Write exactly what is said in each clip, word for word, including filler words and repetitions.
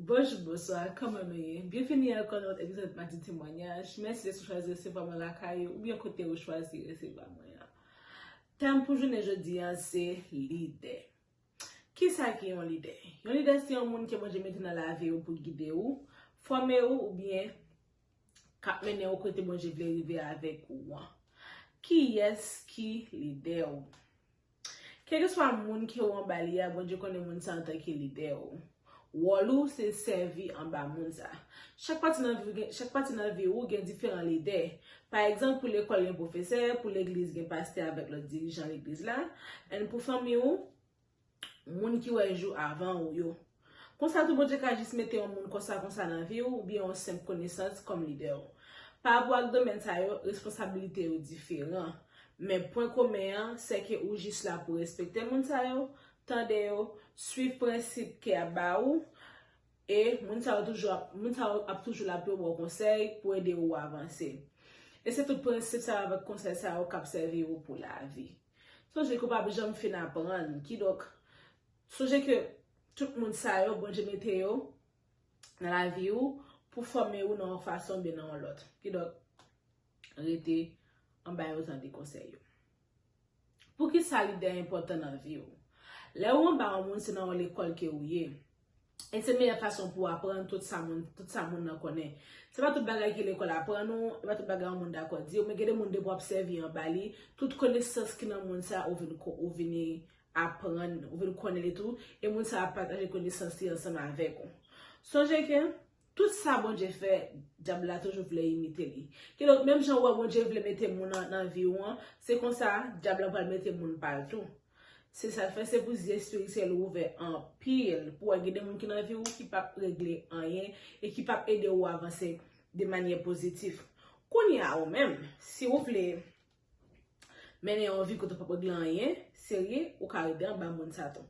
Bonjou, bonswa, kòman nou ye? Byenvini ankò nan lòt epizòd Madi Temwanyaj. Mèsi dèske w chwazi resevwa mwen lakay ou oubyen kote ou chwazi resevwa mwen an. Tèm pou jounen jodi a se lidè. Kisa ki yon lidè? Yon lidè se yon moun ke Bondye mete nan lavi ou pou gide ou, fòme ou oubyen k ap mennen ou kote Bondye vle rive avèk ou an. Kiyès ki lidè ou? Kèlkeswa moun ke ou anba li a, Bondye konnen moun sa antanke lidè ou. Wòl ou se sèvi anba moun sa. Chak pati nan vi, chak pati nan vi ou gen diferan lidè. Pa egzanp, pou lekòl gen pwofesè, pou legliz gen pastè avèk lòt dirijan legliz la, and pou fanmi ou, moun ki wè jou avan ou yo. Konsa tou Bondye ka jis mete yon moun konsa konsa nan vi ou oubyen yon senp konesans kòm lidè ou. Pa rapò ak domèn sa yo, responsabilite yo diferan. Men pwen komen an, se ke ou jis la pou respekte moun sa yo, tande yo, swiv prensip ke y ap ba ou, e moun sa yo toujou ap, moun sa yo ap toujou la pou yo ba w konsèy, pou ede ou avanse. E se tout prensip sa yo avèk konsèy sa yo k ap sèvi ou pou lavi. Sonje ke w p ap janm fin aprann. Kidonk, sonje ke tout moun sa yo, Bondye mete yo nan lavi ou pou fòme ou nan yon fason oubyen nan yon lòt. Kidonk, rete anba yo, tande konsèy yo. Poukisa lidè enpòtan nan vi ou? Lè ou anba yon moun, se nan yon lekòl ke ou ye. E se meyè fason pou w aprann tout sa moun, tout sa moun nan konnen. Se pa tout bagay ke lekòl aprann ou, e pa tout bagay yon moun dakò di w, men gen de moun depi w ap sèvi anba li, tout konesans ki nan moun sa, ou vin ko-, ou vini aprann, ou vin konnen li tou, e moun sa ap pataje konesans li ansanm avèk ou. Sonje ke tout sa Bondye fè, dyab la toujou vle imite li. Kidonk, menm jan ou wè Bondye vle mete moun nan, nan vi ou an, se konsa dyab la pral mete moun pa l tou. Se sa k fè se pou zye espirityèl ou ouvè anpil, pou w wè gen de moun ki nan vi ou ki p ap regle anyen e ki p ap ede ou avanse de manyè pozitif. Kounye a ou menm, si ou vle mennen yon vi kote w p ap regle anyen serye, ou ka rete anba moun sa tou.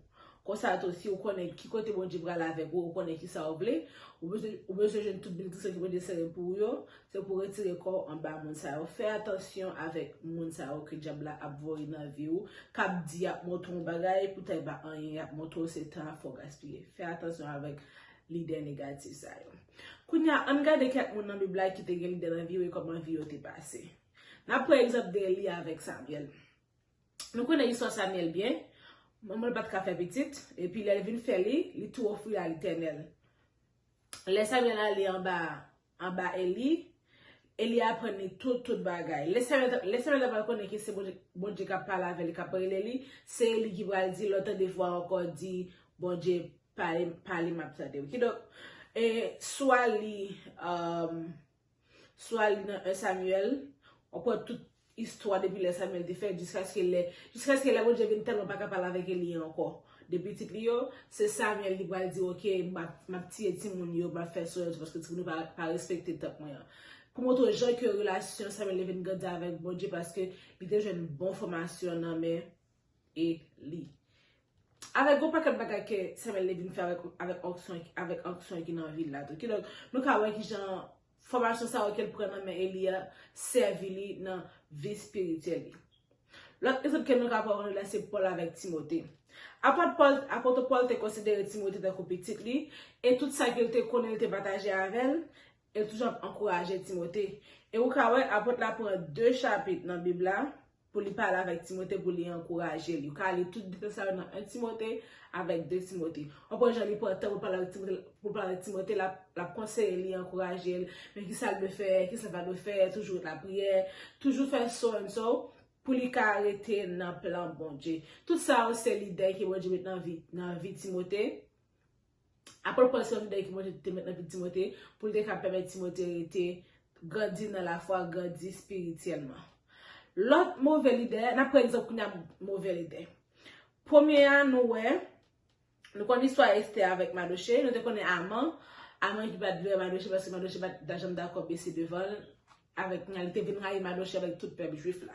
Konsa tou, si ou konnen ki kote Bondye pral avèk ou, ou konnen kisa ou vle, ou bezwen, ou bezwen jwenn tout benediksyon ke Bondye sere pou ou yo, se pou w retire kò w anba moun sa yo. Fè atansyon avèk moun sa yo ke dyab la ap voye nan vi w, k ap di y ap montre w yon bagay, poutan e pa anyen y ap montre w, se tan ap fè w gaspiye. Fè atansyon avèk lidè negatif sa yo. Kounye a, ann gade kèk moun nan Bib la ki te gen lidè nan vi yo e kòman vi yo te pase. N ap pran egzanp de Eli avèk Samyèl. Nou konnen istwa Samyèl byen. Manman l pa t ka fè pitit, epi lè l vin fè li, li tou ofri l a Letènèl. Lè Samyèl ale anba, anba Eli, Eli aprann li tout, tout bagay. Lè Samyèl, lè Samyèl aprann konnen ke se Bondye, Bondye k ap pale avè li, k ap rele li, se Eli ki pral di, lè w tande vwa ankò, di, Bondye, pale, pale, m ap tande w. Kidonk, e, swa li, um, swa li nan en Samyèl, w ap wè tout istwa depi lè Samyèl te fèt jiskaske lè, jiskaske lè Bondye vin tèlman pa ka pale avèk Eli ankò. De pitit li yo, se Samyèl li pral di, "Ok, m ap, m ap tiye timoun yo, m ap fè sou yo, paske timoun yo pa, pa respekte tanp mwen an." Pou montre w jan ke relasyon Samyèl te vin grandi avèk Bondye, paske li te jwenn bon fòmasyon nan men Eli. Avèk yon pakèt bagay ke Samyèl te vin fè avèk, avèk onksyon, avèk onksyon ki nan vi l la tou. Kidonk, nou ka wè kijan fòmasyon sa yo ke l pran nan men Eli a sèvi li nan vi espirityèl li. Lòt egzanp ke nou ka pran la, se Pòl avèk Timote. Apot Pòl, apot Pòl te konsidere Timote tankou pitit li, e tout sa ke l te konnen, l te pataje avè l, e l toujou ap ankouraje Timote. E ou ka wè, apot la pran de chapit nan Bib la, pou li pale avèk Timote, pou li ankouraje li. Ou ka li tout detay sa yo nan en Timote avèk de Timote. Ou pran jan li pran tan pou l pale avèk Timote, pou l pale avèk Timote, l ap, l ap konseye li, ankouraje l, men kisa l dwe fè, kisa l pa dwe fè, toujou ret lapriyè, toujou fè so and so, pou li ka rete nan plan Bondye. Tout sa yo se lidè ke Bondye met nan vi, nan vi Timote. Apot Pòl se yon lidè ke Bondye te met nan vi Timote, pou l te ka pèmèt Timote rete grandi nan lafwa, grandi espirityèlman. Lòt move lidè, n ap pran egzanp kounye a move lidè. Premye a, nou wè, nou konn istwa Estè avèk Madoche, nou te konnen Aman, Aman ki pa t vle Madoche paske Madoche pa t janm dakò bese devan l, avèk, li te vin rayi Madoche avèk tout pèp jwif la.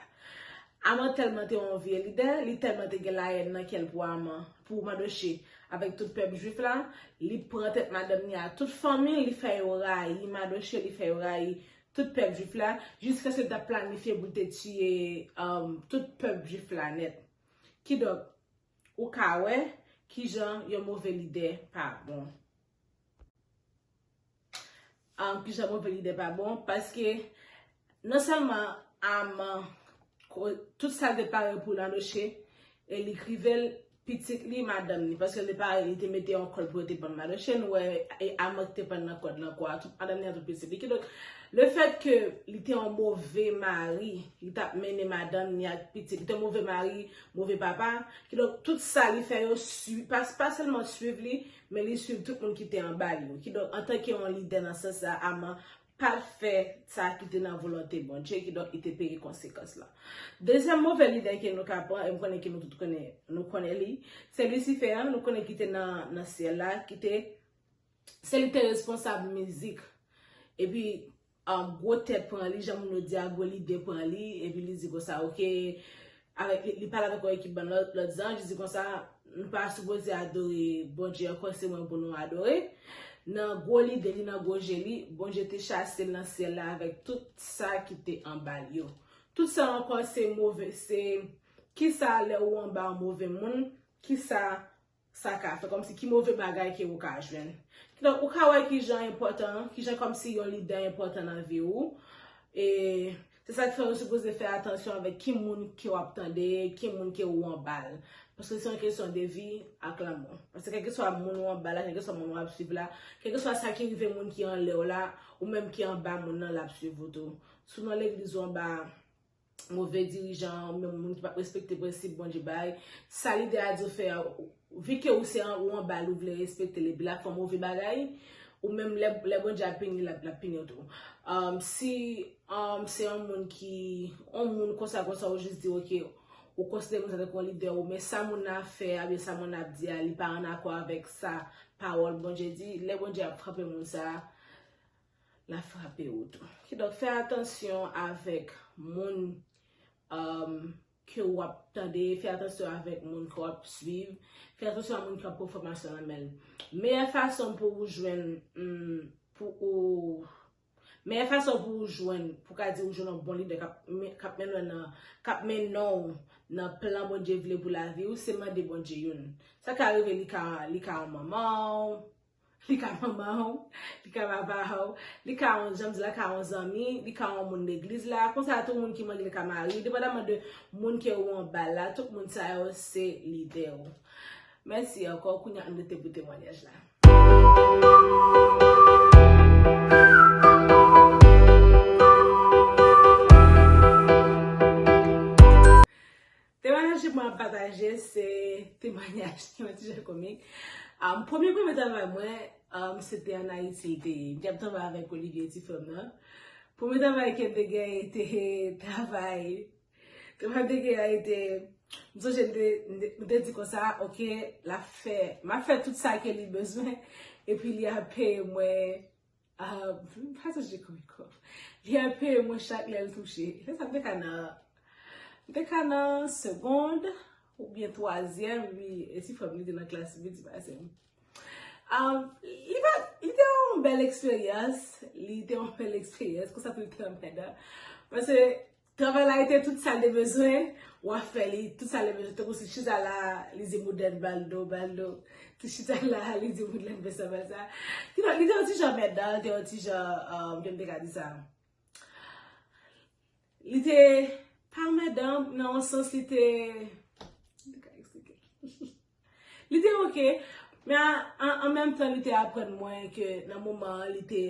Aman tèlman te yon vye lidè, li tèlman te gen layèn nan kè l pou Aman, pou Madoche, avèk tout pèp jwif la, li pran tèt madanm li a tout fanmi l, li fè yo rayi Madoche, li fè yo rayi tout pèp jwif la, jiskaske l t ap planifye pou l te tiye, um, tout pèp jwif la nèt. Kidonk, ou ka wè kijan yon move lidè pa bon. um, kijan move lide pa bon, paske non sèlman Aman, tout sa l te pare pou Nadoche, e li k rive l, pitit li, madanm li, paske l te pare, li te mete yon kòd pou yo te pann Nadoche, nou wè, e Aman ki te pann nan kòd lan kwa, tout madanm li a tout pitit li. Kidonk, le fèt ke li te yon move mari, li t ap mennen madanm li ak pitit, li te yon move mari, move papa, kidonk, tout sa li fè yo, pa, pa sèlman swiv li, men li swiv tout moun ki te anba li yo. Kidonk, antanke yon lidè nan sans sa, Aman pa t fè sa ki te nan volonte Bondye, kidonk li te peye konsekans lan. Dezyèm move lidè ke nou ka pran, e m konnen ke nou tout konnen, nou konnen li, se Lisifè, nou konnen ki te nan, nan syèl la, ki te, se li te responsab mizik. Epi, um, gwo tèt pran li, jan moun yo di a, gwo lide pran li, epi li di konsa, oke, avèk li, li pale avèk yon ekip bann lòt, lòt zanj, li di konsa, nou pa sipoze adore Bondye ankò, se mwen pou nou adore. Nan gwo lide li, nan gwo je li, Bondye te chase l nan syèl la avèk tout sa ki te anba l yo. Tout sa ankò se move, se kisa lè ou anba yon move moun, kisa sa ka fè, kòmsi ki move bagay ke ou ka jwenn. Kidonk, ou ka wè kijan enpòtan, kijan kòmsi yon lidè enpòtan nan vi ou. E se sa k fè ou sipoze fè atansyon avèk ki moun ke w ap tande, ki moun ke ou anba l. Paske se yon kesyon de vi ak lanmò. Paske kèlkeswa moun ou anba la, kèlkeswa moun w ap swiv la, kèlkeswa sa ki rive moun ki anlè w la, ou menm ki anba moun nan, l ap swiv ou tou. Si w nan legliz ou anba move dirijan, oubyen moun ki p ap respekte prensip Bondye bay, sa lidè a di w fè a, vi ke ou se an, ou anba l, ou vle respekte l, epi l ap fè yon move bagay, ou menm lè, lè Bondye ap pini, l ap, l ap pini w tou. Um, si, um, se yon moun ki, yon moun konsa, konsa, ou jis di, oke, ou konsidere moun sa tankou yon lidè ou, men sa moun nan ap fè a, oubyen sa moun nan ap di a, li pa ann akò avèk sa pawòl Bondye di, lè Bondye ap frape moun sa a, l ap frape ou tou. Kidonk, fè atansyon avèk moun, um, ke w ap tande, fè atansyon avèk moun ke w ap swiv, fè atansyon a moun ki ap pran enfòmasyon nan men l. Meyè fason pou ou jwenn, hmm, pou ou, meyè fason pou ou jwenn, pou ka di ou jwenn yon bon lidè k ap, k ap mennen w nan, k ap mennen w nan plan Bondye vle pou lavi w, se mande Bondye youn. Sa ka rive li ka, li ka yon manman w, li ka manman w, li ka papa w, li ka yon, jan m di la, ka yon zanmi, li ka yon moun legliz la. Konsa tou moun ki mande li ka mari, depandaman de moun ke ou anba la, tout moun sa yo se lidè w. Mèsi ankò, kounye a n rete pou temwanyaj la. Temwanyaj ke mwen ap pataje, se temwanyaj ki yon ti jan komik. Um, premye, premye travay mwen, um, se te ann Ayiti, li te ye. M te ap travay avèk Olivier, ti frè m nan. Premye travay ke m te genyen te travay. Travay m te genyen te, m sonje m te, m te, m te di konsa, oke, l ap fè, m ap fè tout sa ke li bezwen, epi li ap peye mwen Ah, m pa sonje konbyen kòb. Li ap peye mwen chak lè l touche. Lè sa a m te ka nan, m te ka nan segond oubyen twazyèm, wi, e ti frè m li te nan klas wi, ti pase m. Ah, li pa, li te yon bèl eksperyans, li te yon bèl eksperyans, konsa tou li te anmèdan. Paske travay la rete tout sa l te bezwen, w ap fè li, tout sa l te bezwen. Tankou si chita la, li di moudèn ba l do, ba l do. Si chita la, li di moudèn fè sa, fè sa. Kidonk, li te yon ti jan mèdan, li te yon ti jan, um, jan m te ka di sa. Li te pa mèdan, nan yon sans, li te, m te ka eksplike. Li te oke, men an, an, an menm tan, li te aprann mwen ke nan moman an, li te,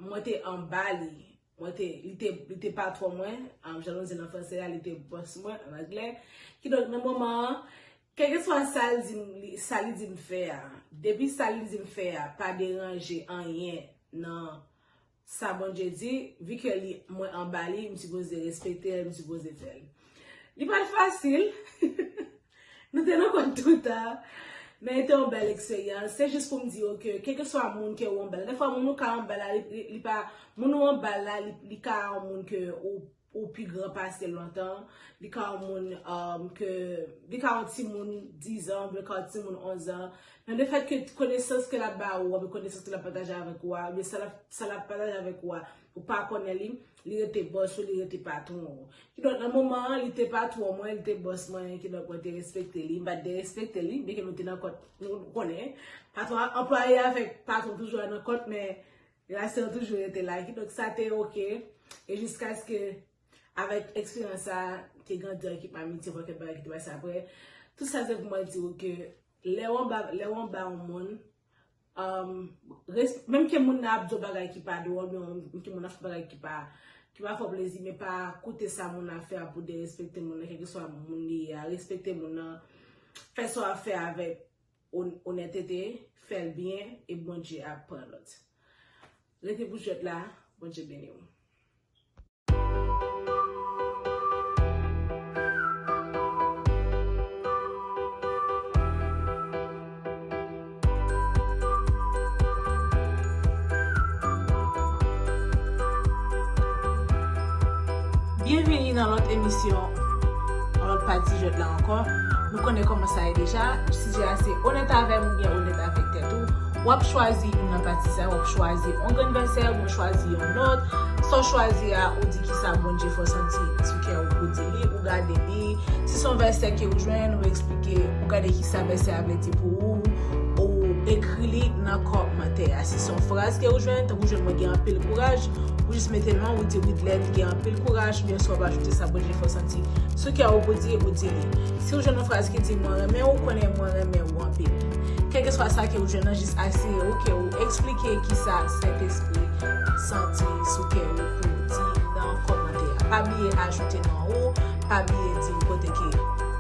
mwen te anba li. Mwen te, li te, li te patwon mwen, um, jan nou di l an franse a, li te bòs mwen, an anglè. Kidonk, nan moman an, kèlkeswa sa l di m, li, sa li di m fè a, depi sa li di m fè a pa deranje anyen nan sa Bondye di, vi ke li, mwen anba li, m sipoze respekte l, m sipoze fè l. Li pa t fasil. Nou te nan kòd toutan. Men li te yon bèl eksperyans. Se jis pou m di yo ke, kèlkeswa moun ke ou anba la, dèfwa moun ou ka anba la, li, li, li pa, moun ou anba la, li, li ka yon moun ke ou, ou pi gran pase l lontan. Li ka yon moun, um, ke, li ka yon timoun diz an, li ka yon timoun onz an. Men le fèt ke konesans ke l ap ba ou, oubyen konesans ke l ap pataje avèk ou a, oubyen sa l ap, sa l ap pataje avèk ou a, ou pa konnen li, li rete bòs ou, li rete patwon ou. Kidonk, nan moman an, li te patwon mwen, li te bòs mwen, kidonk mwen te respekte li. M pa t derespekte li, byenke nou te nan kòd, nou konnen. Patwon, anplwaye avèk patwon toujou nan kòd, men Relasyon an toujou rete la. Kidonk, sa te oke. E jiskaske, avèk eksperyans sa, te grandi an ekip amitié, fò kèk bagay ki te pase apre. Tout sa se pou mwen di w ke lè w anba, lè w anba yon moun, um, res-, menm ke moun nan ap di w bagay ki pa dwòl, menm ke moun nan ap fè bagay ki pa, ki pa fè w plezi, men pa koute sa moun nan ap fè a pou derespekte moun nan, kèlkeswa moun li ye a, respekte moun nan, fè sa w ap fè avèk on-, onètete, fè l byen, e Bondye ap pran lòt. Rete pou jwèt la, Bondye beni w. Byenveni nan lòt emisyon, yon lòt pati jwèt la ankò. Nou konnen kòman sa ye deja. Sijè a se onèt avè m oubyen onèt avèk tèt ou. W ap chwazi youn nan pati sa yo, w ap chwazi yon grenn vèsè oubyen w chwazi yon nòt. Sa w chwazi a, ou di kisa Bondye fè w santi sou kè w pou di li, ou gade li. Si se yon vèsè ke ou jwenn, ou eksplike, ou gade kisa vèsè a vle di pou ou, ou ekri li nan kòmantè a. Si se yon fraz ke ou jwenn, tankou jwenn mwen gen anpil kouraj, ou jis mete non, ou di Widlène gen anpil kouraj, oubyen si w ap ajoute sa Bondye fè w santi sou kè w pou di, ou di li. Si ou jwenn yon fraz ki di mwen renmen ou, konnen mwen renmen ou anpil. Kèlkeswa sa ke ou jwenn nan, jis asire w ke ou eksplike kisa Sentespri santi sou kè ou pou di nan kòmantè a. Pa bliye ajoute non ou, pa bliye di nou kote ke,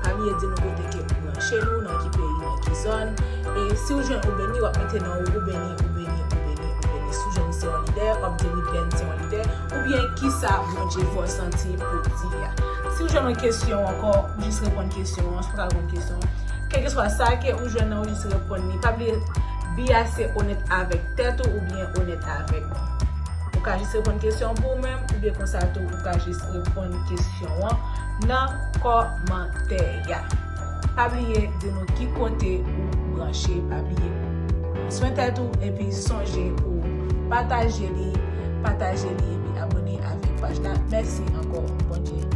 pa bliye di nou kote ke ou branche nou, nan ki peyi, nan ki zòn. E si ou jwenn ou beni, w ap mete non ou, ou beni, ou beni, ou beni, ou beni. Si ou jwenn se yon lidè, w ap di Widlène se yon lidè. Oubyen kisa Bondye fè w santi pou di a. Si ou jwenn yon kesyon ankò, ou jis reponn kesyon an, si w pa ka reponn kesyon an. Kèlkeswa sa ke ou jwenn nan, ou jis reponn li. Pa bliye, bi a se onèt avèk tèt ou oubyen onèt avèk ou. Ou ka jis reponn kesyon an pou ou menm, oubyen konsa tou, ou ka jis reponn kesyon an nan kòmantè a. Pa bliye di nou ki kote ou branche, pa bliye. Pran swen tèt ou, epi sonje pou pataje li, pataje li, epi abòne avèk paj la. Mèsi ankò, Bondye